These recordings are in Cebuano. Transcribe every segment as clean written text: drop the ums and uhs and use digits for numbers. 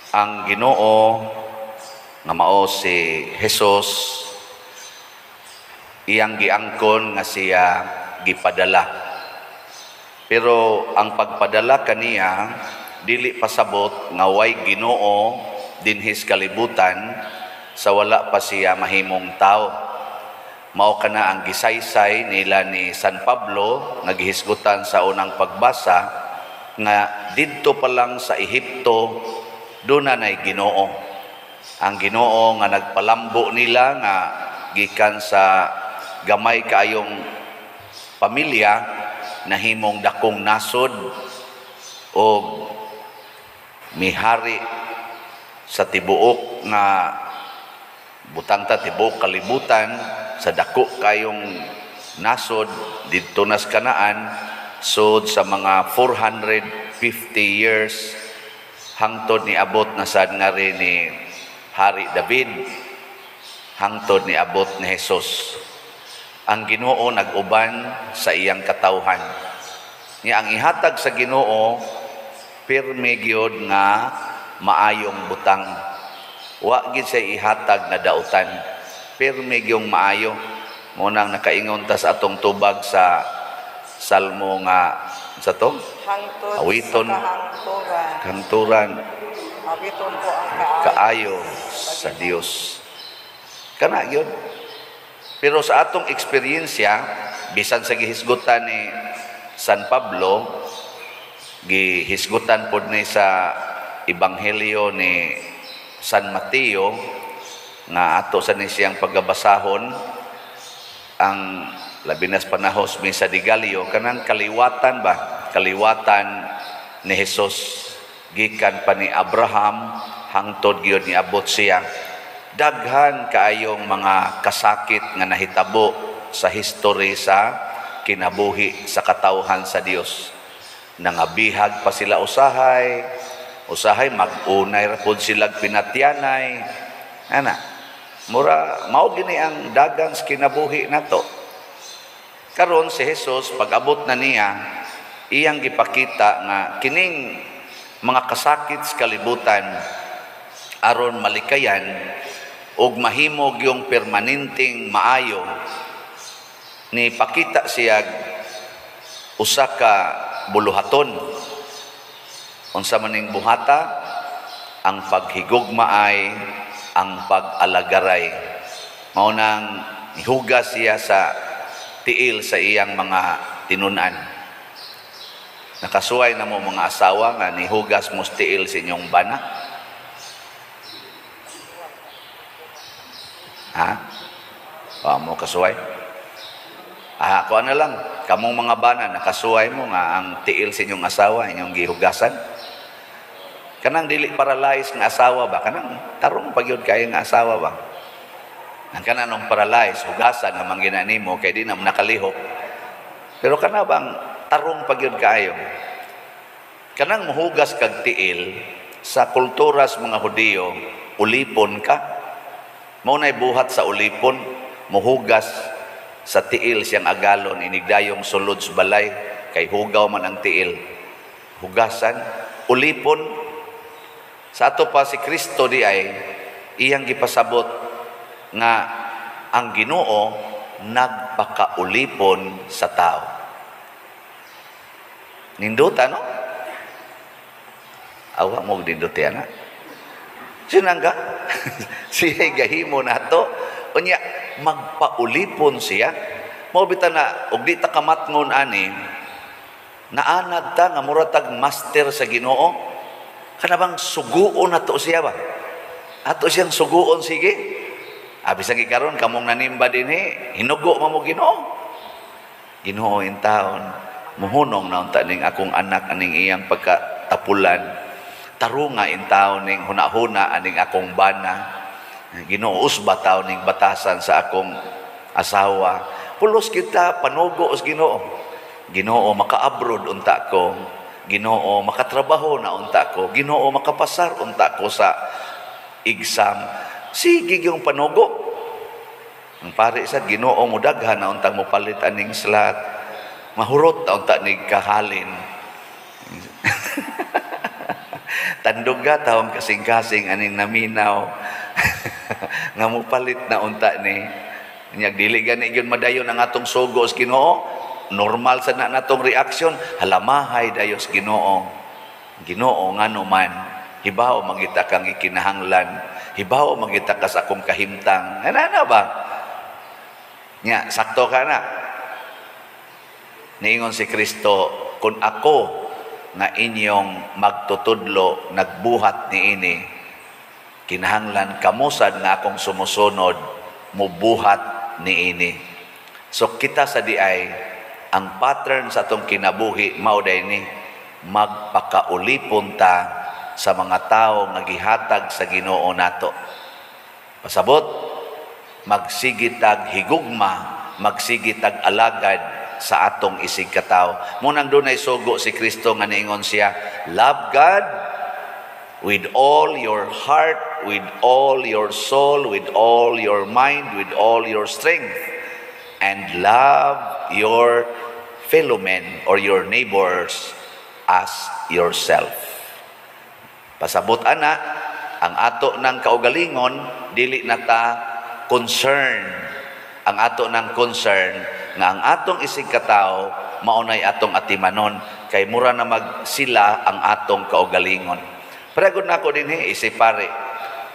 Ang Ginoo nga mao si Jesus, iyang giangkon nga siya gipadala. Pero ang pagpadala kaniya dili pasabot nga way Ginoo dinhis kalibutan sa wala pa siya mahimong tao. Mao kana ang gisaysay nila ni San Pablo nga gihisgutan sa unang pagbasa nga didto pa lang sa Ehipto duna nay Ginoo. Ang Ginoo nga nagpalambo nila nga gikan sa gamay kaayong pamilya nahimong dakong nasod o mihari sa tibuok nga butang ta, tibuok kalibutan, sa dako kayong nasod didto nas Kanaan sud sa mga 450 years hangtod ni abot na sad nga rin ni Hari David, hangtod ni abot ni Jesus. Ang Ginoo nag-uban sa iyang katawhan. Nya ang ihatag sa Ginoo pirmi gyud nga maayong butang. Wa gid siya ihatag nga dautan. Pirmi gyung maayo. Mo nang nakaingon ta sa atong tubag sa Salmo nga sa to Hangtod Awiton. sa kahangturan. Kanturan. Awiton ko ang kaayo. Kaayo sa Dios. Kana gyud. Pero sa atong eksperyensya, bisan sa gihisgutan ni San Pablo, gihisgutan pod ni sa Ebanghelyo ni San Mateo nga ato sa ni siyang pagabasahon, ang labi nas panahos Misa de Gallo, kanang kaliwatan ba, kaliwatan ni Jesus gikan pa ni Abraham hangtod gyud niabot siya. Daghan kaayong mga kasakit nga nahitabo sa history sa kinabuhi sa katawhan sa Dios. Nangabihag pa sila usahay, usahay mag-unay ra pod sila pinatyanay. Ana, mura mao gini ang dagan sa kinabuhi nato. Karon si Jesus, pag-abot na niya, iyang gipakita nga kining mga kasakit sa kalibutan, aron malikayan ug mahimog yung permanenteng maayo, ni pakita siya usa ka buluhaton. Unsa man ning buhata? Ang paghigugma ay ang pag-alagaray. Mao nang nihugas siya sa tiil sa iyang mga tinun-an. Nakasuway na mo, mga asawa, nga nihugas mo sa tiil sa inyong bana? Ha? Wa mo kasuway? Ah, kuha na lang. Kamong mga bana, nakasuway mo nga ang tiil sa inyong asawa, inyong gihugasan? Kanang dili paralyzed nga asawa ba? Kanang tarong pagyud kayo nga asawa ba? Ang kanang paralyzed, hugasan naman gina nimo kay di na nakalihok. Pero kana bang tarong pagyud kayo? Kanang muhugas kag tiil, sa kultura sa mga Hudiyo, ulipon ka. Mao nay buhat sa ulipon, muhugas sa tiil siyang agalon inigdayong sulod sa balay kay hugaw man ang tiil. Hugasan, ulipon. Sa ato pa si Kristo di ay iyang gipasabot nga ang Ginoo nagpakaulipon sa tao. Nindota, no? Awa mo ninduti ana. Sinangga? Siya gahimo nato. Unya magpaulipon siya. Mao bitaw na og di ta kamatngon ani, naanad ta nga mura tag master sa Ginoo. Kana bang suguon nato siya ba? Ato siyang suguon, sige. Abi sa gikaron kamong nanimba dinhi, hinugo man mo Ginoo. Ginoo in taon, muhunong na unta ning akong anak aning iyang pagkatapulan. Tarunga in taon ning huna-huna aning akong bana. Ginoo, usba taon ning batasan sa akong asawa. Pulos kita panugo sa Ginoo. Ginoo, maka-abroad unta ko. Ginoo, makatrabaho na unta ko. Ginoo, makapasar unta ko sa exam. Sige yung panugo. Ang pare sa Ginoo, mudaghan na untang mopalit aning slot. Mahurot na unta nig kahalin. Tandog ka tawong kasing-kasing aning naminaw nga mopalit na unta ni. Nya dili gani gyud madayon ang atong sugo sa Ginoo. Normal sa na natong reaksyon, halamahay dayo sa Ginoo. Ginoo, ngano man, hibaw mangita kang ikinahanglan, hibaw mangita ka sa akong kahimtang. Ana na ba? Nya sakto ka na. Niingon si Kristo, "Kung ako nga inyong magtutudlo nagbuhat niini, kinahanglan kamusad nga akong sumusunod mubuhat niini." So kita sa diay, ang pattern sa atong kinabuhi mao day ni magpakaulipon ta sa mga tao nga gihatag sa Ginoo nato. Pasabot, magsigitag higugma, magsigitag alagad sa atong isig katawo. Munang dunay sugo si Kristo nga niingon siya, "Love God with all your heart, with all your soul, with all your mind, with all your strength, and love your fellow men or your neighbors as yourself." Pasabot ana, ang ato ng kaugalingon, dili na ta concern. Ang ato ng concern nga ang atong isig katawo maunay atong atimanon kay mura na mag sila ang atong kaugalingon. Pregod na ako dinhi isip pare.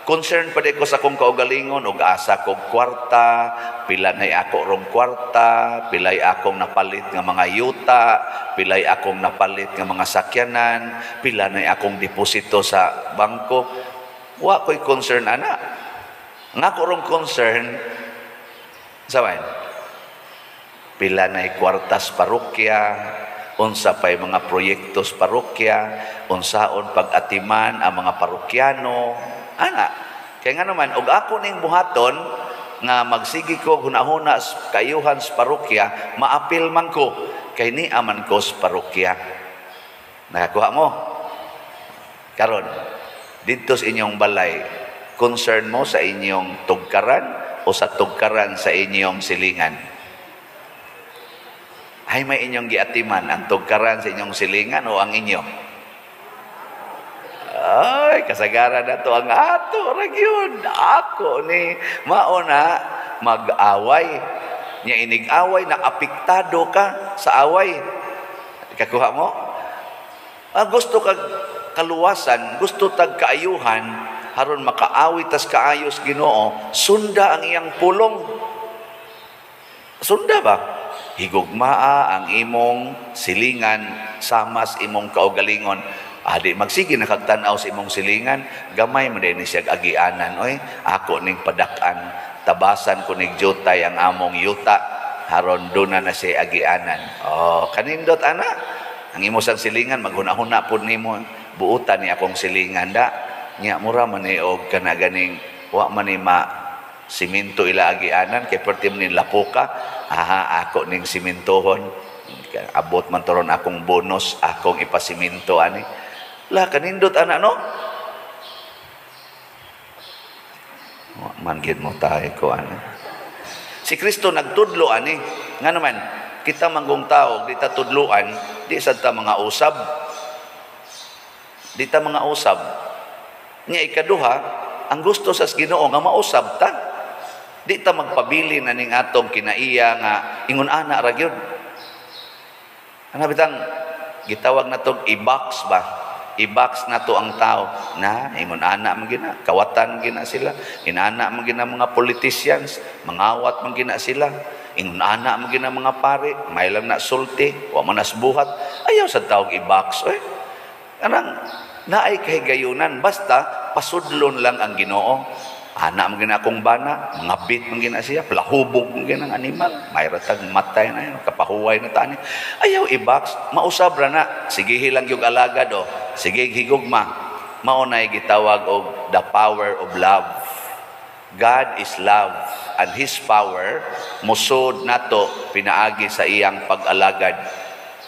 Concern pa ko sa akong kaugalingon og asa kog kwarta, pila nay ako rong kwarta, pilay akong napalit nga mga yuta, pilay akong napalit nga mga sakyanan, pila nay akong deposito sa bangko. Wa ko'y concern ana. Nga ako rong concern sa man, pila nay kwartas parokya, unsa pay mga proyektos parokya, unsaon pag-atiman ang mga parokyano, ana. Kaya nga naman, og ako ning buhaton, nga magsigi ko hunahuna kayuhan sa parokya, maapil man ko, kay ni aman ko sa parokya. Nakakuha mo? Karon, dito sa inyong balay, concern mo sa inyong tugkaran o sa tugkaran sa inyong silingan? Ay may inyong giatiman, ang tugkaran sa inyong silingan o ang inyo? Ay, kasagaran na to ang ato, ra gyud. Ako ni, mauna, mag-away. Nya inig-away, na apektado ka sa away. Kakuha mo? Ah, gusto kag kaluwasan, gusto tag kaayuhan, haron makaawit tas kaayos Ginoo, sunda ang iyang pulong. Sunda ba? Higugmaa ang imong silingan samas imong kaugalingon. Adi magsige na kag tan-aw sa imong silingan, gamay man ni siya agianan oy, ako ning padak-an, tabasan ko ning jutay ang among yuta haron duna na siya agianan. Oh, kanindot ana. Ang imo sang silingan maghuna-huna pud nimo, buutan ni akong silingan da. Nya mura man ni og kana ganing wa man ni ma siminto ila agianan kay perti man ni lapuka. Aha, ako ning simintohon. Abot man toron akong bonus, akong ipasiminto ani. Lah kanindot ana no? Wa man gid mo tayo ko ana. Si Kristo nagtudlo ani. Nga naman, kita manggong tao, di ta tudloan, di sad ta mga usab. Di ta mga usab. Nya ikaduha, ang gusto sa Ginoo nga mausab ta. Di ta magpabili na ning atong kinaiya nga ingon ana ra gyud. Ana bitang gitawag na tog i-box ba? I-box na to ang tao na ingon ana man gina, kawatan gina sila, inana man gina mga politicians, mangawat man gina sila, ingon ana man gina mga pare, may lang na sulti, wa man nasbuhat. Ayaw sa tawag i-box oy. Anang naay kahigayunan basta pasudlon lang ang Ginoo. Ana man gina akong bana, mga bit man gina siya, plahubog man gina ang animal, may ratag matay na yun, kapahuway na tani. Ayaw i-box, mausab ra na. Sige hilang yung alagad o, sige higugma. Maunay gitawag og the power of love. God is love and His power musod nato pinaagi sa iyang pag-alagad.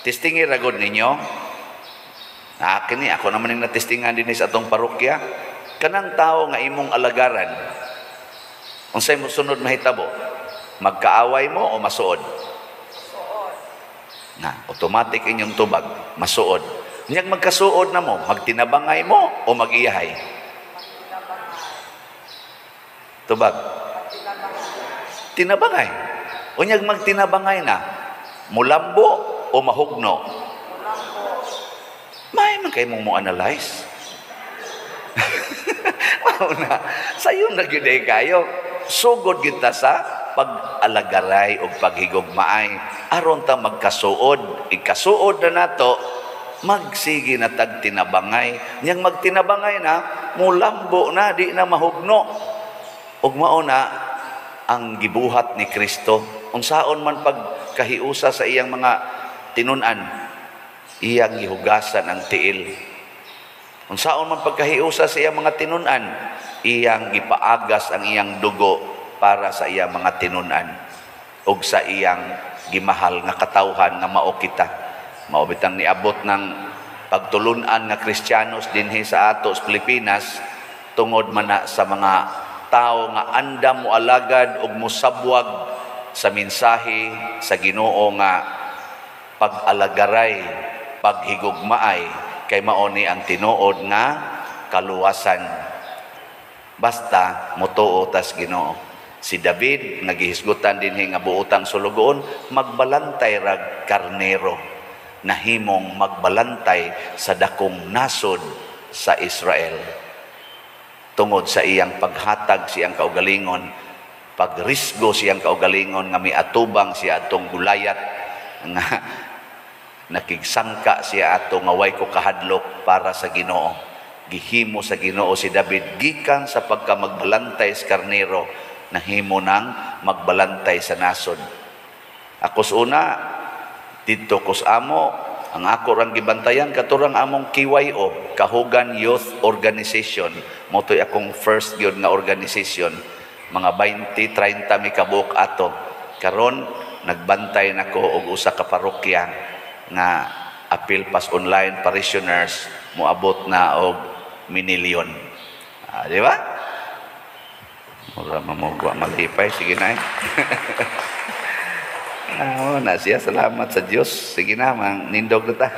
Testingi ra gud ninyo. Kini ako naman ning natestingan dinhi sa atong parokya. Kanang tao nga imong alagaran, unsay mosunod mahitabo? Magkaaway mo o masuod? Na, automatic inyong tubag, masuod. Unyag magkasuod na mo, magtinabangay mo o mag-iyahay? Tubag. Tinabangay. Unyag magtinabangay na, mulambo o mahugno? May man kay mong mo analyze. Mao na, sayon na gyud ay kayo. Sugod kita sa pag-alagaray o paghigugmaay aron ta magkasuod. Ikasuod na nato, magsige na tag tinabangay. Niyang magtinabangay na, mulambo na, di na mahugno. Ug mao na ang gibuhat ni Kristo. Unsaon man pagkahiusa sa iyang mga tinun-an, iyang gihugasan ang tiil. Unsaon man pagkahiusa sa iyang mga tinun-an, iyang gipaagas ang iyang dugo para sa iyang mga tinun-an ug sa iyang gimahal nga katawhan nga mao kita. Mao bitang niabot ng pagtulunan nga Kristiyanos dinhi sa ato sa Pilipinas tungod man na sa mga tao nga andam moalagad ug mosabwag sa mensahe sa Ginoo nga pag-alagaray, paghigugmaay, kay mao ni ang tinuod nga kaluwasan. Basta motuo tas Ginoo. Si David nagihisgutan dinhi nga buotang sulugoon, magbalantay rag karnero, nahimong magbalantay sa dakong nasod sa Israel. Tungod sa iyang paghatag siyang kaugalingon, pagrisgo siyang kaugalingon nga miatubang siya atong Gulayat nga nakigsangka siya ato nga way ko kahadlok para sa Ginoo. Gihimo sa Ginoo si David gikan sa pagkamagbalantay sa karnero, nahimo nang magbalantay sa nasod. Ako sa una didto ko sa amo, ang ako rang gibantayan katurang among KYO, Kahugan Youth Organization. Mao to'y akong first gyud nga organization. Mga 20, 30 mi kabuok ato. Karon nagbantay nako og usa ka parokya nga apil pas online parishioners moabot na og minilyon. Di ba? Mura mamugwa malipay. Sige na eh. Na siya. Salamat sa Diyos. Sige na, mang nindog na ta.